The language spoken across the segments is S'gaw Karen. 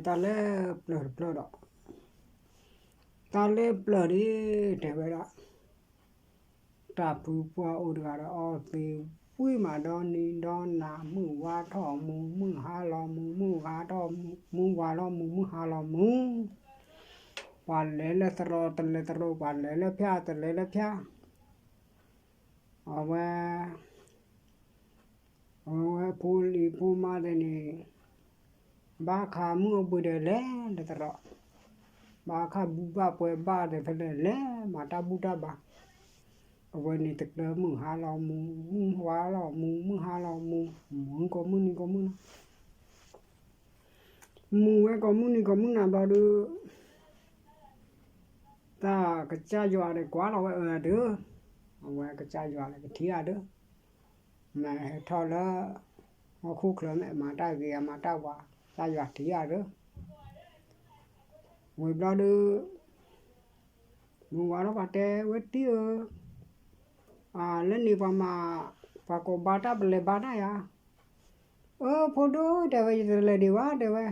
တၢ်လၢပျၢၤတဖျၢၣ်ဒီး, တၢ်လၢပျၢၤဒ်တဲဝဲဒၣ်, တၢ်ဖုပှၢ်အိၣ်တဂၤဒီး အီသံးဝံၣ်မးဒီနံၤဒီနၤ မုၢ်ဝါထီၣ်မူ မုၢ်ဟါလီၤမူ မုၢ်ဝါထီၣ်မူ မုၢ်ဝါလီၤမူ မုၢ်ဟါလီၤမူ, ပှၤလဲၤလၢသရိာ်တလဲၤသရိာ် ပှၤလဲၤလၢဖၠၣ်တလဲၤလၢဖၠၣ်, အဝဲ အဝဲဖိလံၤဖိမါသ့ၣ်န့ၣ်, ဘၣ်ခးမုၢ်အပှ့ၤဒီးလဲၤလၢသရိာ်, ဘၣ်ခးဘူၣ်ဘၣ်ပှဲၤဘၣ်သ့ၣ်ဖဲလဲၣ်လဲၤမၤတၢ်ဘူၣ်တၢ်ဘါ, အဝဲန့ၣ်တကြၢးမုၢ်ဟါလီၤမူ မုၢ်ဝါလီၤမူ မုၢ်ဟါလီၤမူ, မူကိးမုၢ်နံၤကိးမုၢ်နၤ, မူဝဲကိးမုၢ်နံၤကိးမုၢ်နၤဘျီဒုး တၢ်ကစၢ်ယွၤန့ၣ်ကွၢ်လီၤဝဲအၢဒုး, အဝဲကစၢ်ယွၤန့ၣ်ကထံၣ်အဒုး, မ့ၢ်ဟဲထီၣ်လၢ ဟီၣ်ခိၣ်ချၢမ့ၢ်မၤတၢ်ဂ့ၤအမၤတၢ်ဝါ, ကစၢ်ယွၤထံၣ်အဒုး, ဝံၤဘျီဒုး မုၢ်ဝါထီၣ်ပှၤတဲဝဲတံၢ်ဧၢ, လၢန့ၣ်ပှၤမၤ, ပှၤကိးဘါတၢ်ပလဲၤဘါတၢ်ယၤ, အၢ ဖိဒိၣ်တဲဝဲ ယတလဲၤဒံးဘၣ်တဲဝဲ,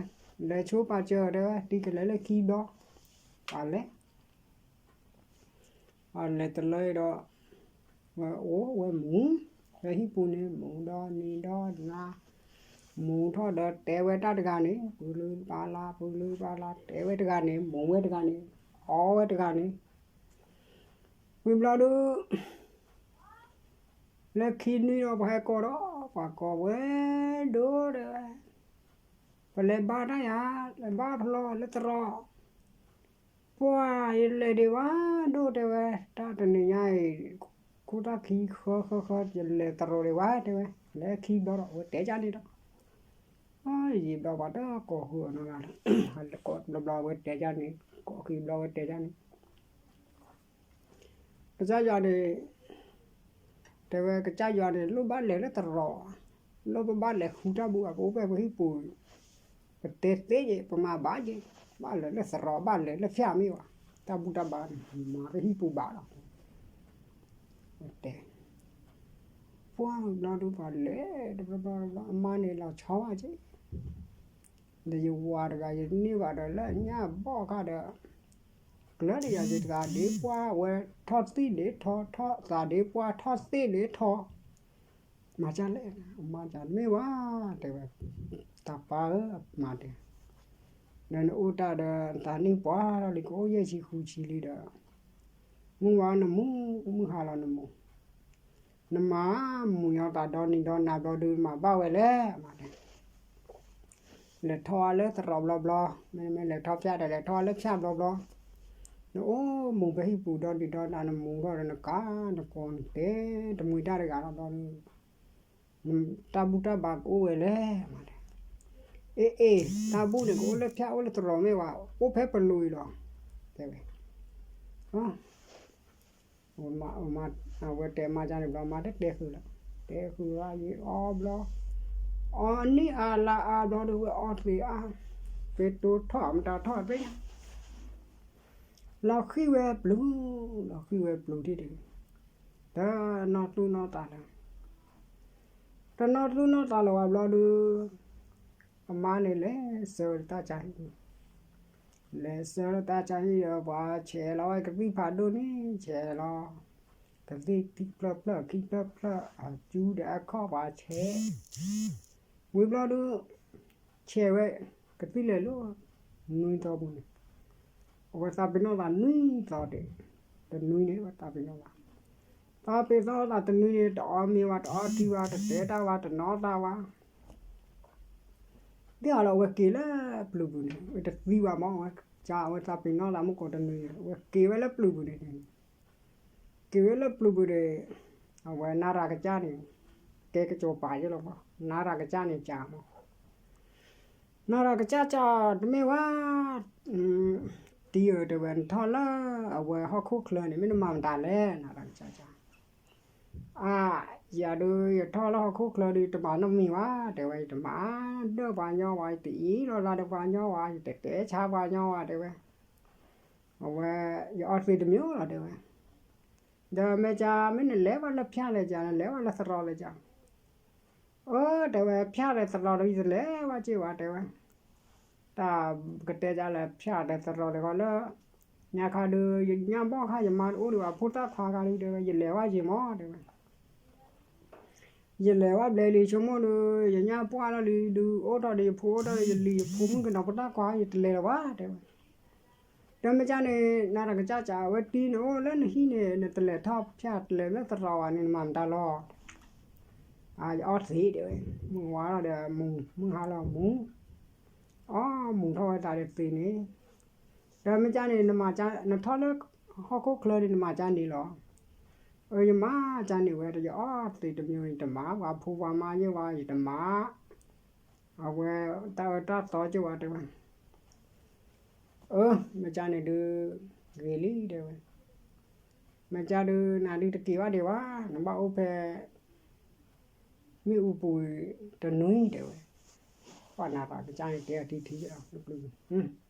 လဲၤဆိပာ်စၢၤတဲဝဲ တံၢ်ကလဲၤလၢခံဘျီ, ပှၤလဲၤ ပှၤလဲၤတလၢဒီး, ဝဲအိၣ်ဝဲမူ, လၢဟံၣ်ပူၤန့ၣ် မူဒီနံၤဒီနၤ, မူထီၣ်ဒီးတဲဝဲတၢ်တဂၤန့ၣ် ပူၤလုၢ်ပာ်လၢ် ပူၤလုၢ်ပာ်လၢ် တဲဝဲတဂၤန့ၣ် မူဝဲတဂၤန့ၣ် အီဝဲတဂၤန့ၣ်, ဝံၤဘျီဒုး လၢခံနွံဒီးပှၤဟဲကိးဒီး ပှၤကိးဝဲဒိၣ်တဲဝဲ, ပလဲၤဘါတၢ်ယၤ, လဲၤဘါဖျီလၢသရိာ်, ပှၤယလဲၤဒံးဘၣ်ဒိၣ်တဲဝဲ, တၢ်တနံၤညါအံၤ ခိၣ်တၢ်ခံဃၢဃၢဃၢ ယလဲၤသရိာ်ဒံးဘၣ်တဲဝဲ, လဲၤခံဘျီဒီး အဝဲတဲကၢ်န့ၣ်ဒီး, ယံာ်ဘျီပှၤတကိးဃုာ်အီၤနီတဂၤလၢၤ, ကိးဘျီဘျီဝဲတဲကၢ်န့ၣ်, ကိးခံဘျီဝဲတဲကၢ်န့ၣ် ကစၢ်ယွၤန့ၣ်, တဲဝဲကစၢ်ယွၤန့ၣ် လိၣ်ဘၣ်လဲၤလၢသရိာ်, လိၣ်ပဘၣ်လဲၤဃုတၢ်ဘူၣ် ပအိၣ်ဖဲပဟံၣ်ပူၤ, ပတဲသ့က့ၤ ပမၤဘၣ်က့ၤ, ဘၣ်လဲၤလၢသရိာ် ဘၣ်လဲၤလၢဖၠၣ်မ့ၢ်ဘၣ်, တၢ်ဘူၣ်တၢ်ဘါန့ၣ် မၤပဟံၣ်ပူၤဘၣ်လီၤ, တဲ, ပှၢ်ဘျီဒုးပှၤလဲၤတဘျီဘျီဘျီ အမါန့ၣ်လီၤဆီဘၣ်က့ၤ ဒီးယဝၤတဂၤ ယန့ၢ်ဘၣ်ဒီးလၢညၣ်ဘီၣ်ခါဒီး, ကျၢၤဒံးယၤ ယတဂၤဒ့ပှၢ်ဝဲ, ထီၣ်သံၣ်ဒ့ထီ, ထီၣ်သးဒ့ပှၢ် ထီၣ်သ့ၣ်ဒ့ထီ, မၤကၢ်လဲၣ်, မၤကၢ်မ့ၢ်ဝဲ, တဲဝဲ, တၢ်ပၢ်ဧၢ မၤတဲ, ဒီးနအိၣ်တၢ်ဒီးသးနံၣ်ပှၢ်ထီၣ်လံ ကအိၣ်ယဲၢ်ဆံဃုဆံလံဒီး, မုၢ်ဝါနမူ, မုၢ်ဟါလီၤနမူ နမၤမူညီသးဒီနံၤဒီနၤဘျီဒုး မၤဘၣ်ဝဲလဲၣ်, မၤလဲၣ်, လဲၤထီၣ်ဝဲလၢသရိာ်ဘျီဘျီ, မ့မ့ၢ်လဲၤထီၣ်ဖၠၣ်ဒီး လဲၤထီၣ်ဝဲလၢဖၠၣ်ဘျီဘျီ, နအိၣ်မူပဟံၣ်ပူၤဒီနံၤဒီနၤ နမူထီၣ်ဒီးနကၤနကိးနတဲတမှံၤတၢ်တဂၤလီၤဘျီဒုး, တၢ်ဘူၣ်တၢ်ဘါကအိၣ်ဝဲလဲၣ်, မၤလဲၣ်, အ့ၣ်အ့ၣ် တၢ်ဘူၣ်န့ၣ် ကအိၣ်လၢဖၠၣ်အိၣ်လၢသရိာ်မ့ၢ်ဝဲ, အိၣ်ဖဲပလူၤအံၤလီၤ, တဲဝဲ အဝဲတဲမါကၢ်န့ၣ်ဘျီ မါတတဲဃုာ်လၢၤ, တဲဃုာ်ဝဲယအီဘျီ, အီနံၣ်အါလါအါဘျီဒုး ဝဲအီသံးအါ, ပတိၤထီၣ်မတၤထီၣ်သ့ၣ်ညါ, လီၤဃံၤဝဲပျုၤ, လီၤဃံၤဝဲပျုၤထံၣ်တဂ့ၤ, တနီၢ်သူၣ်နီၢ်သးလၢၤ, တနီၢ်သူၣ်နီၢ်သးလၢၤဝဲဘျီဒုး, အမါန့ၣ်လဲၤဆှၢဝဲတၢ်ဆါဟံၣ်, လဲၤဆှၢတၢ်ဆါဟံၣ်ဒီး ပှၤဆဲးလီၤဝဲကသံၣ်ဖးဒိၣ်န့ၣ် ဆဲးလီၤ, ကသံၣ်ခံဖျၢၣ်ဖျၢၣ်ခံဖျၢၣ်ဖျၢၣ် အစုဒီးအခီၣ်ပှၤဆဲး, ဝံၤဘျီဒုး ဆဲးဝဲ ကသံၣ်လဲၤလိာ်, နွံသီပူၤန့ၣ်, အဝဲသးပ့ၤနီၣ်သးနွံသီဒဲး, တနွံန့ၣ်ဝဲသးပ့ၤနီၣ်သး, သးပ့ၤနီၣ်သးတနွံန့ၣ် တအီမ့ၤဝဲ တအီထံဝဲ တတဲတၢ်ဝဲ တနီၣ်သးဝဲ ဒ်အလီၤ အဝဲက့ၤလၢပျုၤပူၤန့ၣ် ဝဲတသံဘၣ်မး ဝဲကါ အဝဲသးပ့ၤနီၣ်သးမုၢ်ကီးတနွံန့ၣ် အဝဲက့ၤဝဲလၢပျုၤပူၤန့ၣ်, က့ၤဝဲလၢပျုၤပူၤန့ၣ်, အဝဲနၢ်ရၤကစၢ်န့ၣ် ကဲကစီၤပၤယဲလီၤမး, နၢ်ရၤကစၢ်န့ၣ်ကါမး, နၢ်ရၤကစၢ်ကါ တမ့ၢ်ဝဲ တံၤဧၢ တဲဝဲ နထီၣ်လၢအဝဲဟီၣ်ခိၣ်ချၢန့ၣ် မ့ၢ်နမၤမတၤလဲၣ် နၢ်ရၤကစၢ်ကါ အါ, ယၤဒုး ယထီၣ်လၢဟီၣ်ခိၣ်ချၢဒီး တမၤနီတမံၤဘၣ် တဲဝဲ, ယတမၤဒၢၣ်ပှၤညီဘၣ်, ယတအ့ၣ်လိာ်သးဒီးပှၤညီဘၣ်, ယတတဲဆါပှၤညီဘၣ် တဲဝဲ, အဝဲ ယအီသံးတမံၤလီၤ တဲဝဲ, ဒီးမ့ၢ်ကါ မ့ၢ်နလဲၤဘၣ်လၢဖၠၣ်လဲၣ်ကါ နလဲၤဘၣ်လၢသရိာ်လဲၣ်ကါ အၢ တဲဝဲ ဖၠၣ်ဒီးသရိာ်ဒီး ယတလဲၤဘၣ်က့ၤဘၣ် တဲဝဲ, တၢ်ကတဲဒ်လဲၣ် ဖၠၣ်ဒီးသရိာ်တဂီၤလၢ ညါခါဒုး ယညၣ်ဘီၣ်ခါ ယမါတအိၣ်ဒံးဘၣ် ဖိသၣ်ခွါခါဒုး တဲဝဲ ယလဲၤဝဲယံာ်မး တဲဝဲ ယလဲၤဝဲဘျဲလံ ဆိကမိၣ်ဒီး ယညၣ်ပှၢ်လီၤလံဒုး အိၣ်ထီၣ်ဒီးယဖိ အိၣ်ထီၣ်ဒီးယလံၤ ယဖိမုၣ်ကနီၤ ဖိသၣ်ခွါ ယတလဲၤလၢၤဘၣ် တဲဝဲ ဒီးမ့ၢ်ကၢ်န့ၣ် နၤတၢ်ကစၢ်စး အဝဲတံၤနအိၣ်လၢနဟံၣ်န့ၣ် နတလဲၤထီၣ်ဖၠၣ် တလဲၤလၢသရိာ်ဘၣ်န့ၣ် နမၤမတၤလီၤ အၢ ယအီသံး တဲဝဲ မုၢ်ဝါလီၤဒီး မုၢ်ဟါလီၤမူ အီ မူထီၣ်ဝဲသးဒီးသံးန့ၣ် ဒီးမ့ၢ်ကၢ်န့ၣ် နမၤကၢ် နထီၣ်လၢဟီၣ်ခိၣ်ချၢန့ၣ် နမၤကၢ်န့ၣ်လီၤ အၢ ယမၤကၢ်န့ၣ်ဝဲဒီး ယအီသံးတမံၤန့ၣ် တမၤ ပှၤဖိပှၤမါယဲၢ်ဝဲ ယတမၤ အဝဲတၢ်အၢတၢ်သီကၢ်ဝဲ တဲဝဲ အၢ မ့ၢ်ကၢ်န့ၣ်ဒုး ဂ့ၤလံ တဲဝဲ မ့ၢ်ကၢ်ဒုး နၤဒုးတက့ၤဘၣ်ဒံးဘၣ် နဘၣ်အိၣ်ဖဲ မ့ၣ်အူပူၤတနွံ တဲဝဲ ပှၤနၤတၢ်ကစၢ်န့ၣ် တဲအီၤထံထံလီၤ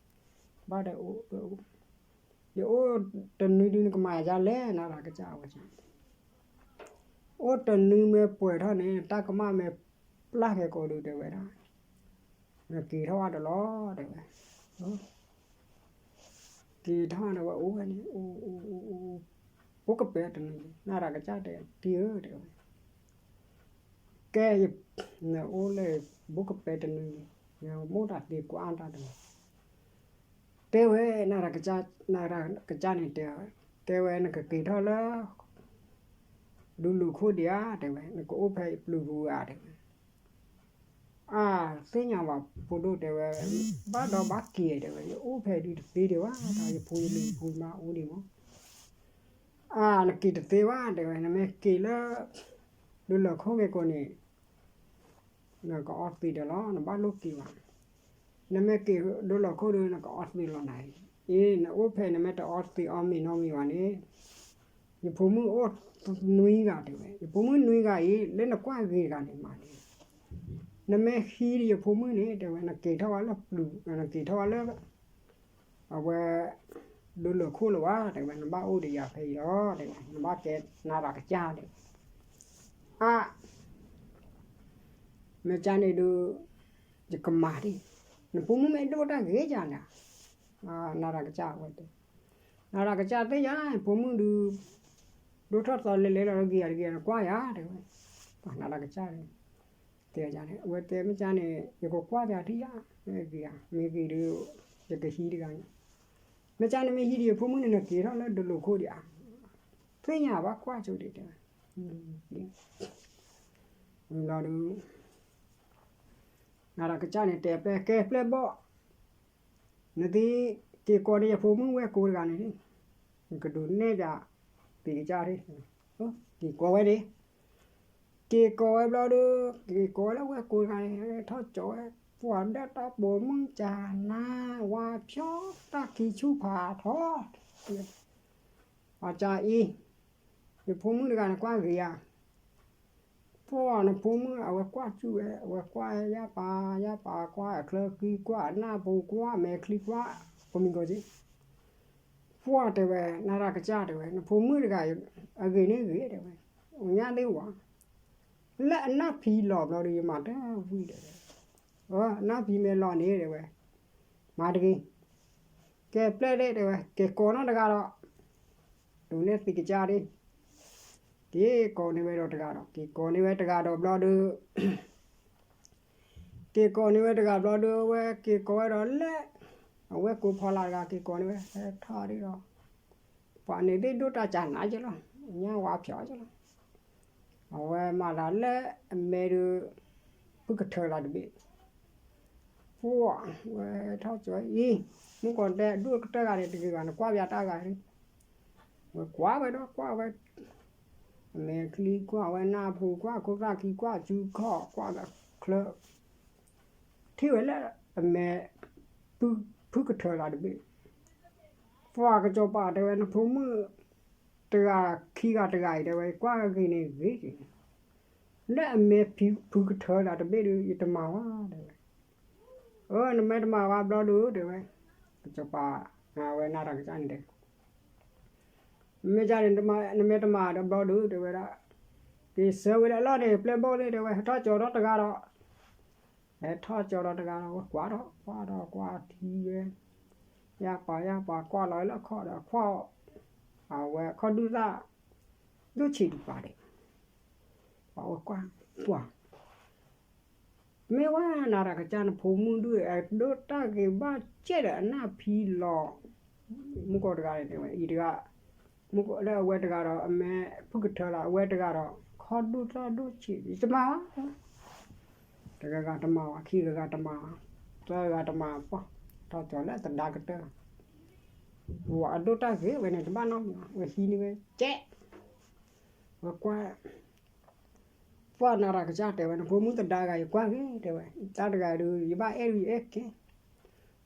ဘၣ်ဒီး ယအိၣ်တနွံဒုး နကမၤယၤလဲၣ် နၤတၢ်ကစၢ်ဝဲ အိၣ်တနွံမ့ၢ်ပှဲၤထီၣ်န့ၣ် တၢ်ကမၣ်မ့ၢ်ပျၢ်က့ၤကိးဒုး တဲဝဲဒၣ် နက့ၤထီၣ်ဝဲဒီးလီၤ တဲဝဲ က့ၤထီၣ်ဒီးဝဲအိၣ်ဝဲန့ၣ် အိၣ်အိၣ်အိၣ်အိၣ် ဘိကပဲတနွံ နၤတၢ်ကစၢ်တဲ တံၤဧၢ တဲဝဲ ကဲ နအိၣ်လၢ ဘိကပဲတနွံ ယမိၢ်တၢ်သံကွၢ်တၢ်တနွံ တဲဝဲ နၤတၢ်ကစၢ် နၤတၢ်ကစၢ်န့ၣ်တဲ တဲဝဲ နကက့ၤထီၣ်လၢ ဒူလိာ်ခိၣ်ဒံးဧါ တဲဝဲ နကအိၣ်ဖဲယပျုၤပူၤဧါ တဲဝဲ အါ သ့ၣ်ညါဘၣ်ဖိဒိၣ် တဲဝဲ ဘၣ်ဒီးဘၣ်က့ၤ တဲဝဲ ယအိၣ်ဖဲဒုးတသ့ဒံးဘၣ် ဒီးယဖိယလံၤယဖိမါအိၣ်ဒံးမး အါ နက့ၤတသ့ဘၣ် တဲဝဲ နမ့ၢ်က့ၤလၢ ဒူလိာ်ခိၣ်က့ၤကိးန့ၣ် နကအီသံးဒီးလီၤ နဘၣ်လိၣ်က့ၤဘၣ် နမ့ၢ်က့ၤဒူလိာ်ခိၣ်ဒီး နကအီသံးလီၤနၤအံၤ အ့ နအိၣ်ဖဲနမ့ၢ်တအီသံးအီမ့ၤနီတမံၤဘၣ်န့ၣ် ယဖိမုၣ်အိၣ်နွံဂၤ တဲဝဲ ယဖိမုၣ်နွံဂၤအံၤ လၢနကွၢ်ဂ့ၤတဂၤန့ၣ်မးန့ၣ် နမ့ၢ်ဟံးဒီးယဖိမုၣ်န့ၣ် တဲဝဲ နက့ၤထီၣ်ဝဲလၢပျုၤ နက့ၤထီၣ်ဝဲလၢ အဝဲ ဒူလိာ်ခိၣ်လၢၤဘၣ် တဲဝဲ နဘၣ်အိၣ်ဒီးယၤဖဲအံၤလီၤ တဲဝဲ နဘၣ်ကဲနၤတၢ်ကစၢ် တဲဝဲ အါ မ့ၢ်ကၢ်န့ၣ်ဒုး ယကမၤဒံး နဖိမုၣ်မ့ၢ်ဒိၣ်တၢ်ဂ့ၤယၤန့ၣ် နၤတၢ်ကစၢ်ဝဲတဲ နၤတၢ်ကစၢ်သ့ၣ်ညါ ဖိမုၣ်ဒုး ဒိၣ်ထီၣ်သီလဲၤလဲၤလီၤ ဂ့ၤယၤတဂ့ၤ နကွၢ်ယၤ တဲဝဲ နၤတၢ်ကစၢ်န့ၣ် တဲန့ၣ် အဝဲတဲမ့ၢ်ကၢ်န့ၣ် ယကကွၢ်ပၠးထံၣ်ယၤ မ့ၢ်ဂ့ၤဧါ မ့ၢ်ဂ့ၤဒီး ယကဟံးတဂၤန့ၣ် မ့ၢ်ကၢ်န့ၣ်မ့ၢ်ဟံးဒီးယဖိမုၣ်န့ၣ် နက့ၤထီၣ်လၢဒူလိာ်ခိၣ်ဒံးဧါ သ့ၣ်ညါဘၣ်ကွၢ်ဆိဒံးတဲ ဝံၤဘျီဒုး နၤတၢ်ကစၢ်န့ၣ်တဲပျဲၢ် ကဲပျဲၢ်ဘီၣ် နသ့ၣ်က့ၤကိးန့ၢ်ယဖိမုၣ်ဝဲၢ်ကိတဂၤန့ၣ် နကဒုးနဲၣ်ပၠး သံးကစၢ်ဒၣ် က့ၤကိးဝဲန့ၣ် က့ၤကိးဝဲဘျီဒီး က့ၤကိးဝဲလၢဝဲၢ်ကိတဂၤန့ၣ် ထီၣ်ကၠီဝဲ ပှၤဒၣ်တၢ်ပိာ်မုၣ်ကနါ ဝါဖျီ တၢ်ခံဆူၣ်ဖးထီ အကၢ်အံၤ ယဖိမုၣ်တဂၤန့ၣ်ကွၢ်ဂ့ၤဧါ ပှၤနဖိမုၣ်အဝဲကွၢ်စူၣ်ဝဲ အဝဲကွၢ်ယၢ်ပၤ ယၢ်ပၤ ကွၢ်အချၢဃံ ကွၢ်အနၢ်ပူၤ ကွၢ်အမဲာ်ချံ ကွၢ်ကိးမံၤကိးက့ ပှၤတဲဝဲ နၤတၢ်ကစၢ်တဲဝဲ နဖိမုၣ်တဂၤ အဂ့ၤန့ၣ်ဂ့ၤတဲဝဲ အညၣ်သ့ၣ်ဝဲ လၢအနၢ်ဖံလီၤဘျီဒီး ယမၤတဝံၣ်တဲဝဲ အနၢ်ဖံမ့ၢ်လီၤန့ၣ်တဲဝဲ မၤတဂ့ၤ ကဲပျဲၢ်ဒၣ်တဲဝဲ က့ၤကိးနီၢ်တဂၤဒီး ဒုးနဲၣ်သံးကစၢ်ဒၣ် က့ၤကိးန့ၢ်ဝဲဒီးတဂၤဒီး က့ၤကိးန့ၢ်ဝဲတဂၤဒီးဘျီဒီး က့ၤကိးန့ၢ်ဝဲတဂၤဘျီဒီး အဝဲက့ၤကိးဝဲဒီးလၢ အဝဲၢ်ကိဖီလာ်တဂၤ က့ၤကိးန့ၢ်ဝဲ ဟဲထီၣ်ဒၣ်ဒီး ပှၤန့ၣ်သ့ၣ်ဒိၣ်တၢ်ကနါက့လီၤ ညၣ်ဝါဖျီက့လီၤ အဝဲမၤသးလၢအမဲာ်ဒီး ဖုကထၢလီၤတဘ့ၣ် ပှၤဝဲထီၣ်ကၠီအံၤ မုၣ်ကီၤတဲဒိၣ်ကတၢၢ်ဂၤန့ၣ်တဂ့ၤဘၣ် နကွၢ်ပၠးတၢ်ဂၤန့ၣ် ဝဲကွၢ်ဝဲဒီးကွၢ်ဝဲ အမဲာ်ချံကွၢ်ဝဲနၢ်ပူၤ ကွၢ်ခိၣ်သၣ်ခံ ကွၢ်စုခီၣ် ကွၢ်ချၢ ထံၣ်ဝဲလၢအမဲာ် ဖုကထၢလီၤတဘ့ၣ် ပှၤကစီၤပၤတဲဝဲ နဖိမုၣ်တဂၤခံဂၤတဂၤအံၤ တဲဝဲ ကွၢ်ဂ့ၤန့ၣ်ဂ့ၤက့ၤ လၢအမဲာ်ဖုကထၢလီၤတဘ့ၣ်ဒီး ယတမၤဝဲတဲဝဲ အၢ နမ့ၢ်တမၤဝဲဘျီဒီးတဲဝဲ ကစီၤပၤ ဝဲနၤတၢ်ကစၢ်န့ၣ်တဲ မ့ၢ်ကၢ်န့ၣ် နမ့ၢ်တမၤဒီးဘျီဒီးတဲဝဲဒၣ် က့ၤဆၢဝဲလၢအလီၢ်န့ၣ် ပျဲၢ်ဘီၣ်န့ၣ်တဲဝဲ ဟဲထီၣ်ကၠီထီၣ်တဂၤဒီး ဟဲထီၣ်ကၠီဒီးတဂၤဒီး ဝဲကွၢ်ဒီး ကွၢ်ဒီးကွၢ်ထံဝဲ, ယၢ်ပၤယၢ်ပၤကွၢ်လီၤလၢအခီၣ်ဒီး အခီၣ်, အဝဲခီၣ်ဒူၣ်သၣ် ဒိၣ်ဆံးဒံးပၤဒီး, ပှၤဝဲကွၢ်, ပှၤ မ့ၢ်ဝဲနၤရၤကစၢ် နဖိမုၣ်ဒုး အဒိၣ်တၢ်ဂ့ၤဘၣ်ကဲဒီး အနၢ်ဖံလီၤ, မုၢ်ကီၢ်တဂၤန့ၣ်တဲဝဲ အံၤတဂၤ, မုၢ်ကီၢ်လၢအဝဲတဂၤဒီး အမဲာ်ဖုၣ်ကထၢလီၤ အဝဲတဂၤဒီး ခီၣ်ဒိၣ်သၣ်ဒိၣ်ဆံး ယတမၤဘၣ်, တဂၤဂၤတမၤဘၣ် ခံဂၤဂၤတမၤ, သၢဂၤတမၤပှၢ်, ထီၣ်ကၠီလၢသဒါကတၢၢ်, ပှၤအဒိၣ်တၢ်ဂ့ၤဝဲန့ၣ် တဘၣ်နီတမံၤဘၣ် ဝဲဟံးန့ၢ်ဝဲကဲ, ဝဲကွၢ် ပှၢ်နၤရၤကစၢ်တဲဝဲ နဖိမုၣ်သဒါဂၤ ယကွၢ်ဂ့ၤ တဲဝဲ, တၢ်တဂၤဒုး ယဘၣ်အဲၣ်ဒုးယအဲၣ်က့ၤ,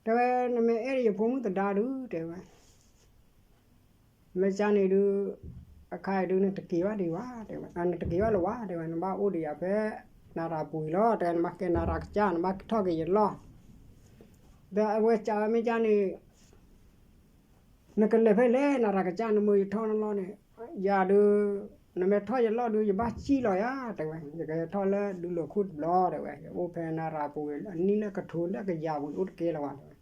တဲဝဲ နမ့ၢ်အဲၣ်ဒုးယဖိမုၣ်သဒါဒုး တဲဝဲ, မ့ၢ်ကၢ်န့ၣ်ဒုး အခါအံၤဒုး နတက့ၤဘၣ်ဒံးဘၣ် တဲဝဲ, နတက့ၤဘၣ်လၢၤဝဲ တဲဝဲ, နဘၣ်အိၣ်ဒီးယၤဖဲ နၤရၤပူၤအံၤလီၤ တဲဝဲ, နဘၣ်ကဲနၤရၤကစၢ် နဘၣ်ထီၣ်က့ၤယလီၢ်, ဒီးအဝဲကၢ်ဝဲ မ့ၢ်ကၢ်န့ၣ် နကလဲၤဖဲလဲၣ် နၤရၤကစၢ် နမ့ၢ်ယထီၣ်နလီၢ်န့ၣ်, ယၤဒုး နမ့ၢ်ထီၣ်ယလီၢ်ဒုး ယဘၣ်စံၣ်လီၤယၤ တဲဝဲ, ယကဟဲထီၣ်လၢဒူလိာ်ခိၣ်တဘျီ တဲဝဲ, ယအိၣ်ဖဲနၤရၤပူၤ အနံၣ်လၢကထိလၢကယၤပူၤ ယအိၣ်တကဲလၢၤဘၣ် တဲဝဲ,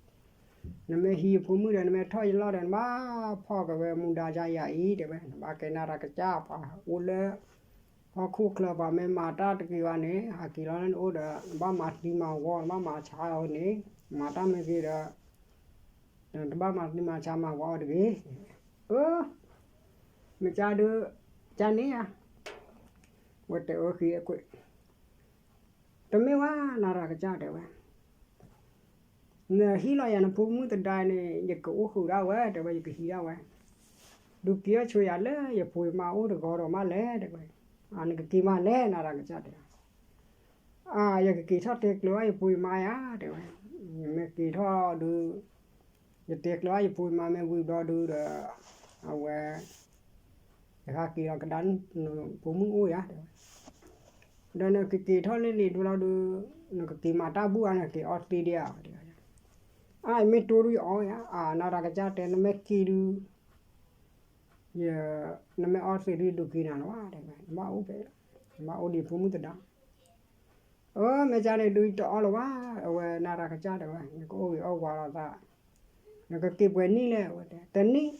နမ့ၢ်ဟံးယဖိမုၣ်ဒီး နမ့ၢ်ထီၣ်ယလီၢ်ဒီး နဘၣ်ဖီၣ်က့ၤဝဲမူဒါယၤအံၤ တဲဝဲ, နဘၣ်ကဲနၤရၤကစၢ် ပှၤအိၣ်လၢ ဟီၣ်ခိၣ်ချၢ ပှၤမ့ၢ်မၤတၢ်တဂ့ၤဘၣ်န့ၣ် ဟးက့ၤလီၤလၢနအိၣ်ဒီး နဘၣ်မၤသံမၤဝီ နဘၣ်မၤဆါအီၤန့ၣ်, မၤတၢ်မ့ၢ်ဂ့ၤဒီး တဘၣ်မၤသံမၤဆါမၤဝီအီၤတဂ့ၤ, အၢ မ့ၢ်ကၢ်ဒုး ကၢ်န့ၣ်ဧါ, ဝဲတဲအၢဃံအကွဲး, တမ့ၢ်ဝဲ နၤရၤကစၢ် တဲဝဲ, နဟံးလီၤယၤနဖိမုၣ်သဒါန့ၣ် ယကအိၣ်ဃုာ်ဒၣ်ဝဲ တဲဝဲ, ယကဟံးဒၣ်ဝဲ, ဒုးက့ၤအီၣ်ဆိယၤလၢယဖိယမါအိၣ်တဂီၤဒီးမးလဲၣ် တဲဝဲ, နကက့ၤမးလဲၣ် နၤရၤကစၢ် တဲဝဲ အၢ ယကက့ၤထီၣ်တဲကျၢၤဘၣ်ယဖိယမါယၤ တဲဝဲ, ယမ့ၢ်က့ၤထီၣ်ဒုး ယတဲကျၢၤဘၣ်ယဖိယမါမ့ၢ်ဝံၤဘျီဒုးဒီး အဝဲ ယဟးက့ၤလီၤကဒါ နဖိမုၣ်အိၣ်ယၤ တဲဝဲ, ဒီးနကက့ၤထီၣ်လၢလံာ်ဒိလီၤဒုး နကက့ၤမၤတၢ်ဘူၣ်ဧါ နက့ၤအီသံးဒံးဧါ တဲဝဲ, အၢ ယမ့ၢ်တိၢ်ဒုးယအီယၤ အၢ နၤရၤကစၢ် တဲ နမ့ၢ်က့ၤဒုး နမ့ၢ်အီသံးဒုး ဒုးက့ၤနၤလီၤ တဲဝဲ, နဘၣ်အိၣ်ဖဲ နဘၣ်အိၣ်ဒံးဖိမုၣ်သဒါ အၢ မ့ၢ်ကၢ်န့ၣ်ဒုး ယတအီလၢၤဘၣ်, အဝဲနၤရၤကစၢ် တဲဝဲ, နကအိၣ်ဂ့ၤအီၣ်ဝါလီၤသး, နကက့ၤပှဲၤနံၣ်လဲၣ် အဝဲတဲ, တနံၣ်,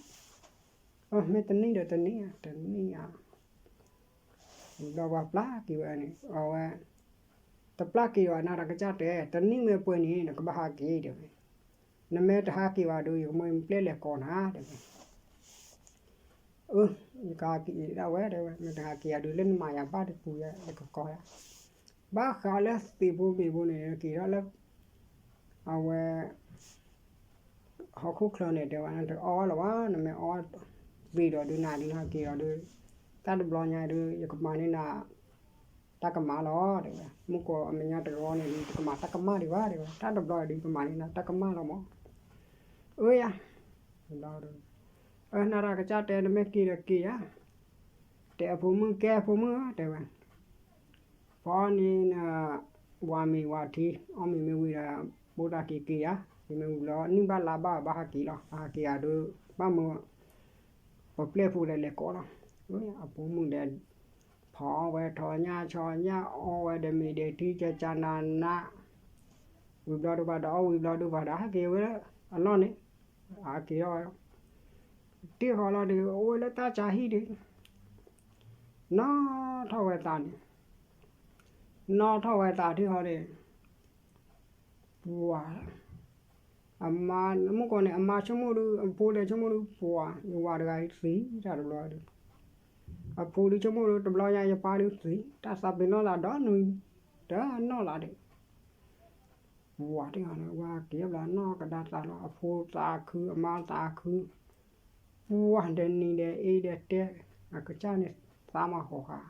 အၢ မ့ၢ်တနံၣ်ဒီးတနံၣ်ဧါ တနံၣ်ဧါ, ဒီးပှၤပျၢ်က့ၤဝဲန့ၣ် အဝဲ တပျၢ်က့ၤဘၣ် နၤရၤကစၢ် တဲ, တနံၣ်မ့ၢ်ပှဲၤန့ၣ် နကဘၣ်ဟးက့ၤ တဲဝဲ, နမ့ၢ်တဟးက့ၤဘၣ်ဒုး ယကမ့ၢ်ပျဲလဲၤကိးနၤ တဲဝဲ အၢ ယကဟးက့ၤဒၣ်ဝဲ တဲဝဲ, မ့ၢ်တဟးက့ၤယၤဒုး လၢနမၤယၤဘၣ်တပူၤ ယကကိးယၤ, ဘၣ်ဃးလၢသံးဖိမ့ၤဖိန့ၣ် နက့ၤထီၣ်လၢ အဝဲ ဟီၣ်ခိၣ်ချၢန့ၣ် တဲဝဲ နတအီလၢၤဘၣ်, နမ့ၢ်အီသံးဒီးဒုး နၤဒုးဟးက့ၤဒီးဒုး တၢ်တဘျီညါဒုး ယကမၤန့ၢ်နၤ တၢ်ကမၣ်လီၤ တဲဝဲ, မုၢ်ကီၢ်အမဲာ်ညါတဂီၤန့ၣ်ဒုး ယကမၤတၢ်ကမၣ်ဒံးဘၣ် တဲဝဲ, တၢ်တဘျီဒုး ယကမၤန့ၢ်နၤတၢ်ကမၣ်လီၤမး, အၢယၤ, ဘျီဒုး အၢ နၤရၤကစၢ် တဲ နမ့ၢ်က့ၤဒီးက့ၤယၤ, တဲအဖိမုၣ် ကဲအဖိမုၣ် တဲဝဲ ဖီန့ၣ် ဝၤမ့ၤဝၤထံ အီၣ်မ့ၤမ့ၢ်ဝံၤဒီး ဘိသးက့ၤက့ၤယၤ, မ့ၢ်ဝံၤလီၤ နံၣ်ဘၣ်လါဘၣ် ဘၣ်ဟးက့ၤလီၤ, ဟးက့ၤယၤဒုး ဘၣ်မၢ ပှၤပျဲၢ်ဖိလဲၤလဲၤကိးလီၤ, အဖိမုၣ်ဒီး ဖီအီၣ်ဝဲထီၣ်ညၣ်ဆီညၣ် အီၣ်ဝဲဒီးမ့ၤဒီးထံ ကကနၤနး, ဝံၤဘျီဒုးပှၤဒီး အီၣ်ဝံၤဘျီဒုးပှၤဒီး ဟးက့ၤဝဲလၢအလီၢ်န့ၣ်, ဟးက့ၤထီၣ်ဝဲ တ့ၢ်ဃီလီၤဒီး အိၣ်ဝဲလၢတၢ်ဆါဟံၣ်ဒီး နီၣ်ထီၣ်ဝဲသးန့ၣ်, နီၣ်ထီၣ်ဝဲသးတ့ၢ်ဃီန့ၣ်, ပှၤ အမါ မုၢ်ကီၢ်န့ၣ် အမါဆိကမိၣ်ဒုး အဖိဒီးဆိကမိၣ်ဒုး ပှၤ ယဝၤတဂၤအံၤသံတၢ်တဘျီဒုး, အဖိဒုးဆိကမိၣ်ဒုး တဘျီညါယပၢ်ဒုးသံ တၢ်သးပ့ၤနီၣ်သးဒီးနွံ တနီၣ်လၢ်ဒီး ပှၤတ့ၢ်ဃီန့ၣ် ဝၤက့ၤဘျီနီၣ်ကဒါသးလီၤ အဖိသးခု အမါသးခု ပှၤဒီးနံၤဒီးအ့ဒီးတဲ အကစၢ်န့ၣ် သးမၤဃီဃာ်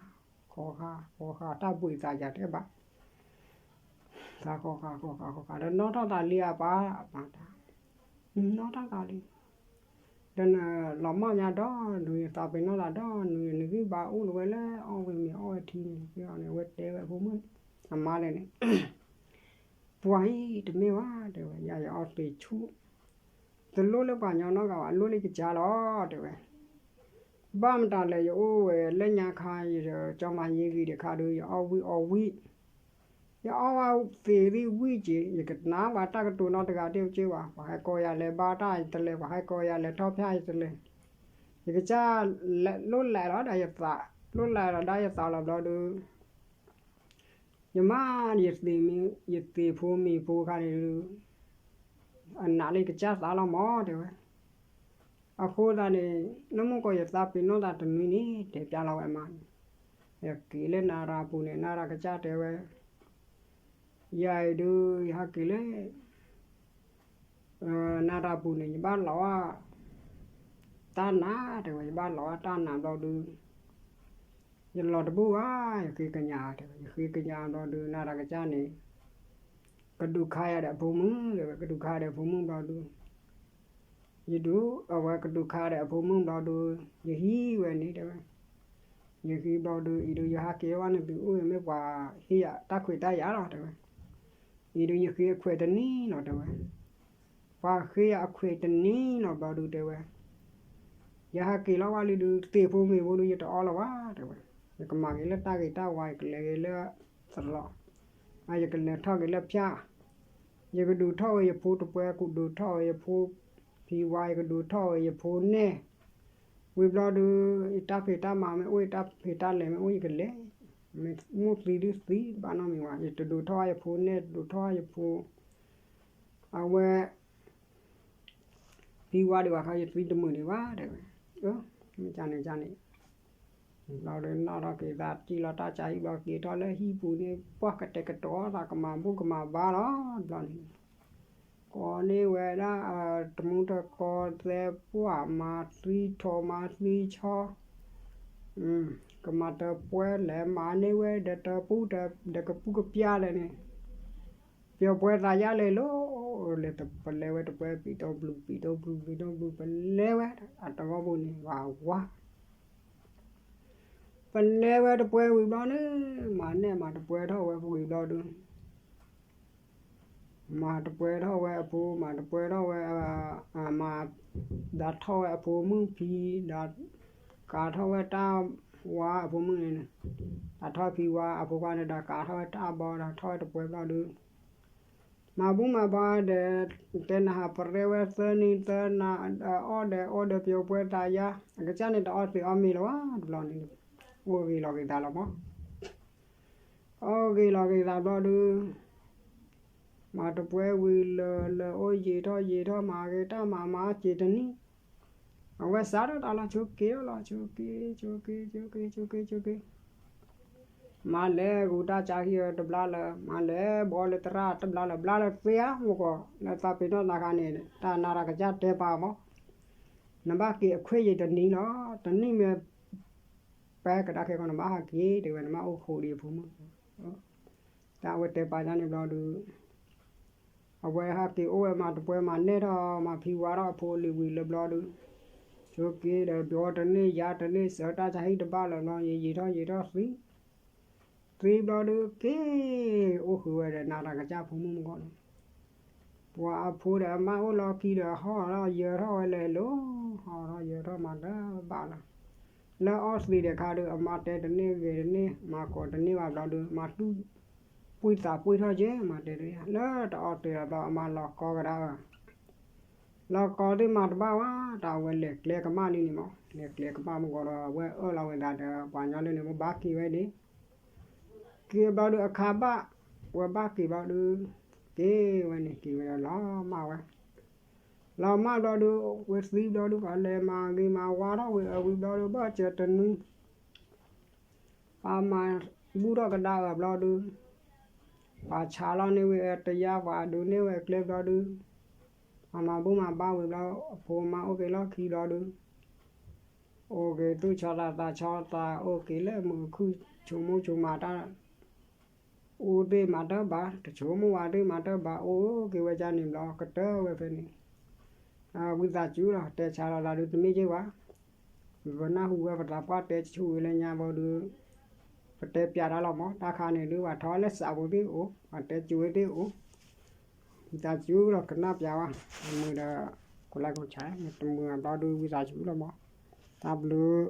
ဃီဃာ် ဃီဃာ် တၢ်ဘှံးသးယၤတဲဘၣ် သးဃီဃာ် ဃီဃာ် ဃီဃာ် ဒီးနီၣ်ထီၣ်သးလံအပၢ် အပၢ်တၢ် နီၣ်ထီၣ်သးလံ ဒီးနလီၤမၢ်ညါဒီးနွံ သးပ့ၤနီၣ်သးဒီးနွံ နဂံၢ်ဘါအိၣ်လၢၤဝဲလၢ အီၣ်ဝံၤမ့ၤအီၣ်ဝဲထံန့ၣ် အဝဲတဲဝဲအဖိမုၣ် အမါလဲၣ်န့ၣ် ပှၤအံၤတမ့ၢ်ဘၣ် တဲဝဲ ယၤယအီသံးဆူၣ် တလိၣ်လၢပှၤကညီနီတဂၤဘၣ် အလိၣ်လၢယကစၢ်လီၤ တဲဝဲ ဘၣ်မတၤလဲၣ် ယအိၣ်ဝဲလၢညါခါ ယကၠီမၤယ့ဂံၤဒံးခါဒီး ယအီၣ်ဝံၣ်အီဝံၣ် ယအီၣ်ဝဲသ့ၣ်သ့ၣ်ဝံၣ်က့ၤ ယကနၣ်ပှၤတၢ်ကတိၤနီတဂၤတအိၣ်က့ဘၣ်, ပှၤဟဲကိးယၤလဲၤဘါတၢ်ယတလဲၤ, ပှၤဟဲကိးယၤလဲၤထီၣ်ဖၠၣ်ယတလဲၤ, ယကစၢ်လဲၤ လိၣ်လဲလီၤဒီးယသး, လိၣ်လဲလီၤဒီးယသးလီၤဘျီဒုး ယမါ ယသ့ၣ်မံၤ ယသ့ၣ်ဖိမံၤဖိခါန့ၣ်ဒုး အနာ်လၢယကစၢ်သးလီၤမး တဲဝဲ. အဃိသတးန့ၣ် နမ့ၢ်ကိးယသးပ့ၤနီၣ်သးတနွံန့ၣ် တဲပျးလီၤဝဲမါန့ၣ်, ယက့ၤလၢနၤရၤပူၤန့ၣ် နၤရၤကစၢ်တဲဝဲ, ယၤအံၤဒုး ယဟဲက့ၤလၢ နၤရၤပူၤန့ၣ် ယဘၣ်လီၤဝဲ တၢ်နာ် တဲဝဲ, ယဘၣ်လီၤဝဲတၢ်နာ်ဘျီဒုး ယလီၤတဘူၣ်ဘၣ်, ယဃ့ကညး တဲဝဲ, ယဃ့ကညးဘျီဒုး နၤရၤကစၢ်န့ၣ် ကဒုးခါယၤဒီးအဖိမုၣ် တဲဝဲ, ကဒုးခါဒီးအဖိမုၣ်ဘျီဒုး ယဒုး အဝဲကဒုးခါဒီးအဖိမုၣ်ဘျီဒုး ယဟံးဝဲန့ၣ် တဲဝဲ, ယဟံးဘျီဒုး အံၤဒုး ယဟးက့ၤဝဲန့ၣ် သုအိၣ်မ့ၢ်ပှၤဟ့ၣ်ယၤတၢ်ခွဲးတၢ်ယာ်လီၤ တဲဝဲ, အံၤဒုး ယဃ့အခွဲးတနံၤလီၤ တဲဝဲ, ပှၤဃ့ယၤအခွဲးတနံၤလီၤဘျီဒုး တဲဝဲ ယဟးက့ၤလီၤဝဲလံဒုး သ့ၣ်ဖိမံၤဖိဒုး ယတအီလၢၤဘၣ် တဲဝဲ, ယကမၤက့ၤလၢတၢ်ဂ့ၤတၢ်ဝါ ယကလဲၤက့ၤလၢသလီၤ, ယကလဲၤထီၣ်က့ၤလၢဖၠၣ်, ယကဒုးထီၣ်ဝဲယဖိတပှဲၤ ကဒုးထီၣ်ဝဲယဖိဖံဝါ ယကဒုးထီၣ်ဝဲယဖိနဲၣ်, ဝံၤဘျီဒုး ယတၢ်ဖံးတၢ်မၤမ့ၢ်အိၣ် ယတၢ်ဖံးတၢ်လဲၤမ့ၢ်အိၣ် ယကလဲၤ, မ့ၢ်သံဒုးသံဘၣ်နီတမံၤဘၣ်, ယတဒုးထီၣ်ယဖိနဲၣ် တဒုးထီၣ်ယဖိ အဝဲ ဖံဝါဒံးဘၣ်ခါ ယသံတမုာ်ဒံးဘၣ် တဲဝဲ, မ့ၢ်န့ၣ်န့ၣ် ဘျီဒုးနီၣ်ထီၣ်က့ၤသး စံၣ်လီၤတၢ်ဆါဟံၣ်ဘျီ က့ၤထီၣ်လၢဟံၣ်ပူၤန့ၣ် ပှၢ်ကတဲာ်ကတီၤသး ကမၤဘူၣ်ကမၤဘါလီၤ တဘျီန့ၣ်, ကိးန့ၢ်ဝဲဒၣ် တမူတကိးသဲပှၢ် မၤသံထိးမၤသံဆီ ကမၤတပှဲၤလဲၣ် မၤန့ၢ်ဝဲဒီးတပူၤဒီးကပူၤကပျၢ်လဲၣ်န့ၣ်, ပျီၤပှဲၤသးယါလဲၣ်လီၤ, လဲၤပလဲၤဝဲတပှဲၤ ပံးတီဘျုး ပံးတီဘျုး ပံးတီဘျုး ပလဲၤဝဲ အတဂီၢ်ပူၤန့ၣ် ဝၤဝါ ပလဲၤဝဲတပှဲၤဝံၤဘျီန့ၣ် မၤနဲၣ်မၤတပှဲၤထီၣ်ဝဲဝံၤဘျီဒုး မၤတပှဲၤထီၣ်ဝဲအဖိ မၤတပှဲၤထီၣ်ဝဲ မၤ ဒၣ်ထီၣ်ဝဲအဖိမုၣ်ဖံ ဒၣ်ကၤထီၣ်ဝဲတၢ်ဝါအဖိမုၣ်န့ၣ်, ဒၣ်ထီၣ်ဖံဝါအဖိခွါန့ၣ် ဒၣ်ကၤထီၣ်ဝဲတၢ်ဘီ ဒၣ်ထီၣ်ဝဲတပှဲၤဘျီဒုး မၤဘူၣ်မၤဘါဒီး တဲနဟးပရဲဝဲသၢနံၤသၢနၤ အီၣ်ဒီးအီဒီးပျီၤပှဲၤသးယါ အကစၢ်န့ၣ် တအီသံးအီမ့ၤလၢၤဘၣ် တဘျီန့ၣ် အိၣ်ဂ့ၤလီၤက့ၤသးလီၤမး အီၣ်ဂ့ၤလီၤက့ၤသးဘျီဒုး မၤတပှဲၤဝံၤလၢာ်လၢာ်အိၣ်ယံာ်ထီၣ်ယံာ်ထီၣ် မၤဂ့ၤတၢ်မၤမၤစ့ၤတနံၤ အဝဲစးထီၣ်တၢ်လီၤ ဆိးက့လီၤ ဆိးက့ ဆိးက့ ဆိးက့ ဆိးက့ ဆိးက့ မၤလဲၤဂူာ်တၢ်ကၢဟံၣ်တဘျါလၢ မၤလဲၤဘီလၢသရၣ်တဘျါလၢ ဘျါလၢသ့ဧါ မ့ၢ်ကီး လၢသးပ့ၤနီၣ်သးခါန့ၣ် တၢ်နၤရၤကစၢ်တဲပာ်မး နဘၣ်က့ၤအခွဲးယံာ်တနံၤလီၤ တနံၣ်မ့ၢ် ပဲကဒါခဲကီး နဘၣ်ဟးက့ၤ တဲဝဲ နဘၣ်အိၣ်ဃိးဒံးအဖိမုၣ် တၢ်အဝဲတဲပာ်ညါန့ၣ်ဘျီဒုး အဝဲဟးက့ၤအိၣ်ဝဲမၤတပှဲၤ မၤနဲၣ်ထီၣ် မၤဖံဝါထီၣ်အဖိလံၤဝံၤလၢဘျီဒုး ဆိးက့ဒီး ဘီတန့ၢ်ယါတန့ၢ် စၢၤတၢ်ဆါဟံၣ်တဘၣ်လၢၤဘျီ ယံာ်ယံာ်ထီၣ်ယံာ်ထီၣ်သံ သံဘျီဒုးက့ၤ အိၣ်ဃုာ်ဝဲဒီးနၤရၤကစၢ်ဖိမုၣ်မ့ၢ်ကီးန့ၣ် ပှၤအဖိဒီးအမါအိၣ်လီၤခံဒီး ဟီၣ်ထီၣ်ယၢၤထီၣ်ဝဲလဲၤလိၤ ဟီၣ်ထီၣ်ယၢၤထီၣ်မၤတဘၣ်လၢၤ လၢအီသံးဒီးခါဒုး အမါတဲတန့ၢ်ဂ့ၤတန့ၢ် မၤကိးတန့ၢ်ဘၣ်ဘျီဒုး မၤတူၢ်ပှံၢ်သးပှံၢ်ထီၣ်က့ မၤတဲတန့ၢ် လၢတအီသံးလီၤဘျီ အမါလီၤကီကဒါအီၤ လီၤကီသ့ၣ်မၤတဘၣ်ဝဲ တၢ်အဝဲလဲၤကျဲကမၣ်လံန့ၣ်မး လဲၤကျဲကမၣ်မ့ၢ်ကီးဒီး အဝဲအၢၣ်လီၤဝဲသးဒီး ပှၤညီလၢန့ၣ် မ့ၢ်ဘၣ်က့ၤဝဲန့ၣ် က့ၤဘျီဒုးအခါဘၣ် ဝဲဘၣ်က့ၤဘျီဒုး က့ၤဝဲန့ၣ် က့ၤဝဲဒီးလီၤမၢ်ဝဲ လီၤမၢ်ဘျီဒုး ဝဲသံဘျီဒုး ပှၤလဲၤမၤဂ့ၤမၤဝါထီၣ်ဝံၤ အဝံၤဘျီဒုး ဘၣ်စၢၤတနွံ ပှၤမၤဘူၣ်ထီၣ်ကဒါအီၤဘျီဒုး ပှၤဆါလီၤန့ၢ်ဝဲတယါ ပှၤဒိးန့ၢ်ဝဲအကျဲဘျီဒုး ပှၤမၤဘူၣ်မၤဘါဝံၤဘျီ အဖိမါအိၣ်က့ၤလီၢ်ခံဘျီဒုး အိၣ်က့ၤသူၣ်ဆီသးသးဆီသး အိၣ်က့ၤလၢမုာ်အခုၣ် ဆိကမိၣ်ဆိကမးတၢ် အိၣ်သ့ၣ်မၤတၢ်ဘၣ် တဆိကမိၣ်ဝဲသ့ၣ်မၤတၢ်ဘၣ် အိၣ်က့ၤဝဲဒ်န့ၣ်ဘျီ ကတၢၢ်ဝဲဖဲန့ၣ် ဝံသးစူၤလီၤ တဲဆါလီၤသးဒုးတမ့ၢ်က့ၤဘၣ် ပနၢ်ဟူဝဲပသးပှၢ်တဲဆူၣ်ဝံၤလၢညါဘျီဒုး ပတဲပျးတၢ်လီၤမး တၢ်ခါန့ၣ်ဒုး ပှၤထီၣ်လၢစးပူၤသ့ၣ်အိၣ် ပှၤတဲစူၤဝဲသ့ၣ်အိၣ် ဝံသးစူၤလီၤ ကနၣ်ပျးဝဲ မုာ်ဒီး ကိးလၢကိးဆဲး မ့ၢ်တမုာ်ဘျီဒုး ဝံသးစူၤလီၤမး တၢ်ဘျုး